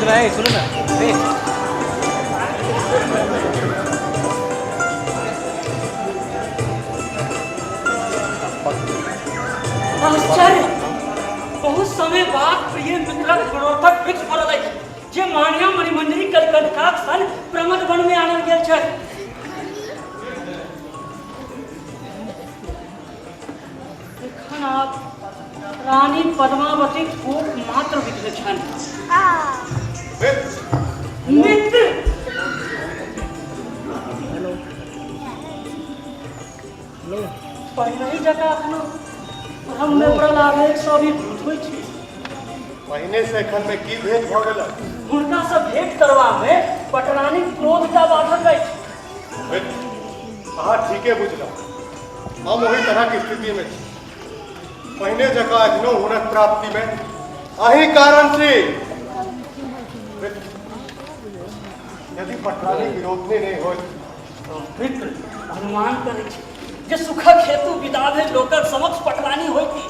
सुनो ए, सुनो ना ए। आश्चर्य, बहुत समय बाद प्रिय मित्रक गुणोत्थक वृक्ष फड़ल अछि जे मान्या मणिमंजरी कलकंठकाक सन प्रमद वन में आनल गेल छल। एखन आब रानी पद्मावतीक कोप मात्र विघ्न छनि। मित्र, पहिनहि जकाँ एखनो भ्रममे पड़ल आवेग सँ अभिभूत होइ छी। पहिने से एखन में की भेद भऽ गेल? हुनका सँ भेंट करबामे पटरानीक क्रोधटा बाधक अछि। मित्र, अहाँ ठीके बुझलहुँ। हम ओहि तरहक स्थितिमे छी। पहिने जकाँ एखनो हुनक प्राप्तिमे अही कारण छी। मित्र, यदि पटरानी विरोधनी नहि होइत। मित्र, अनुमान करै छी जे सुखक हेतु विदा भेल लोकक समक्ष पटरानी होइती।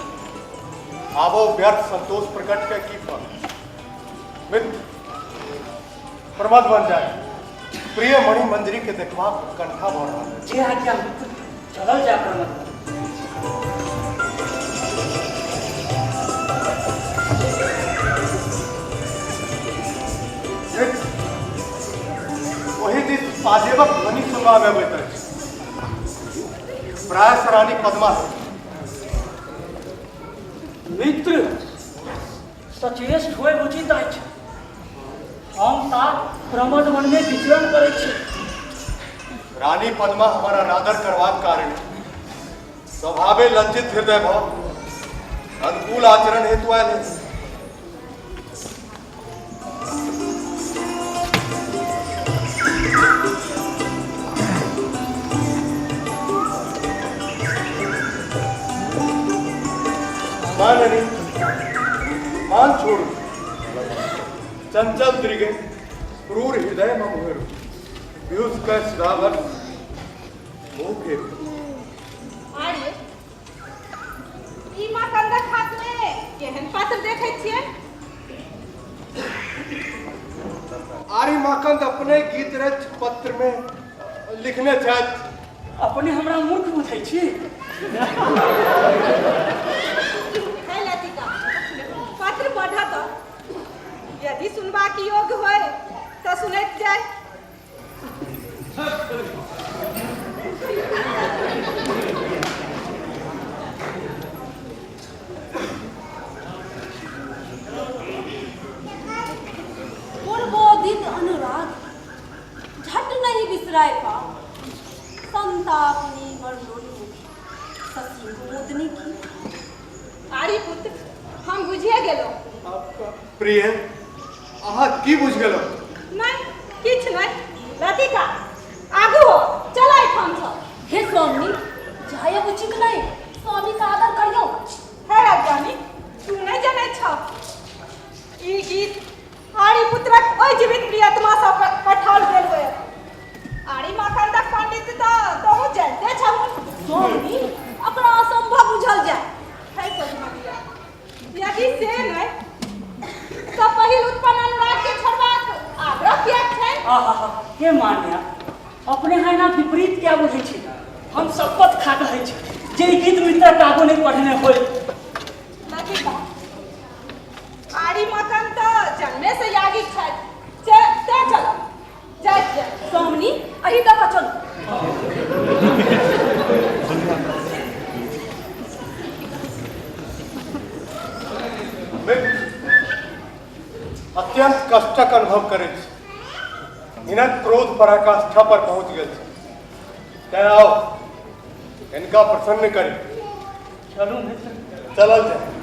आबो व्यर्थ संतोष प्रकट के की फल? मित्र, प्रमद बन जाए। प्रिय मणि मंजरी के देखबाक उत्कंठा भऽ रहल अछि। जे आज्ञा मित्र, चलल जा प्रमद। मित्र, ओहि दिस पाजेबक ध्वनि सुनबामे अबैत अछि। प्रायः रानी पद्मा। मित्र, सचेष्ट होयब उचित अछि। हम ता प्रमद वनमे विचरण करैत छी। रानी पद्मा हमर अनादर करबाक कारण स्वभावे लज्जित हृदय भऽ अनुकूल आचरण हेतु आयल अछि। माननी मान छोड़ू, चंचल दृगे क्रूर हृदय मम हेरू पीयूष कै सुधावर मुँह फेरू। आर्य, ई माकन्दक हाथमे केहन पात्र देखै छियै? आर्य माकन्द अपने गीत रच पत्र में लिखने छथि। अपने हमरा मूर्ख बुझै छी? हे लतिका, पत्र पढ़ऽ तऽ यदि सुनबाक योग्य होय तऽ सुनैत जाय। पूर्वोदित अनुराग झट नहीं बिसराय पाओ, संतापनी वर्णोन्मुखी शशि कुमुदनी की। आरी पुत्र, हम बुझिए गेलहुँ। प्रिय, अहाँ की बुझि गेलहुँ? नहि, किछु नहि। लतिका, आगू हो, चल एहिठामसँ। हे स्वामी, जायब उचित नहि, स्वामीक आदर करियौ। हे अज्ञानी, तू नहि जनैत छह, ई गीत आर्यपुत्रक ओहि जीवित प्रियतमासँ पठाओल गेल होयत। आर्य माखनदक पांडित्य तऽ तोहूँ जानिते छहु। स्वामी, अपना असंभव बुझल जाय। हे सोझमतिया, यदि से नहि तऽ पहिल उत्पन्न अनुराग के छोड़बाक आग्रह किएक छै? आहा, हे मान्या, अपने यहाँ एना विपरीत क्या बुझै छी? हम शपथ खा कहै छी जे ई गीत मित्र कागो नहि पढ़ने होय। लतिका, आरी मकन तऽ जन्मे से यागिक छथि, तें चलब जाइत जाइत। स्वामिनी, एहि दऽ कऽ चलू। मित्र, अत्यंत कष्टक अनुभव करैत छी। हिनक क्रोध पराकाष्ठा पर पहुँच गेल छै, तेँ आउ हिनका प्रसन्न करी। चलू मित्र, चलल जाय।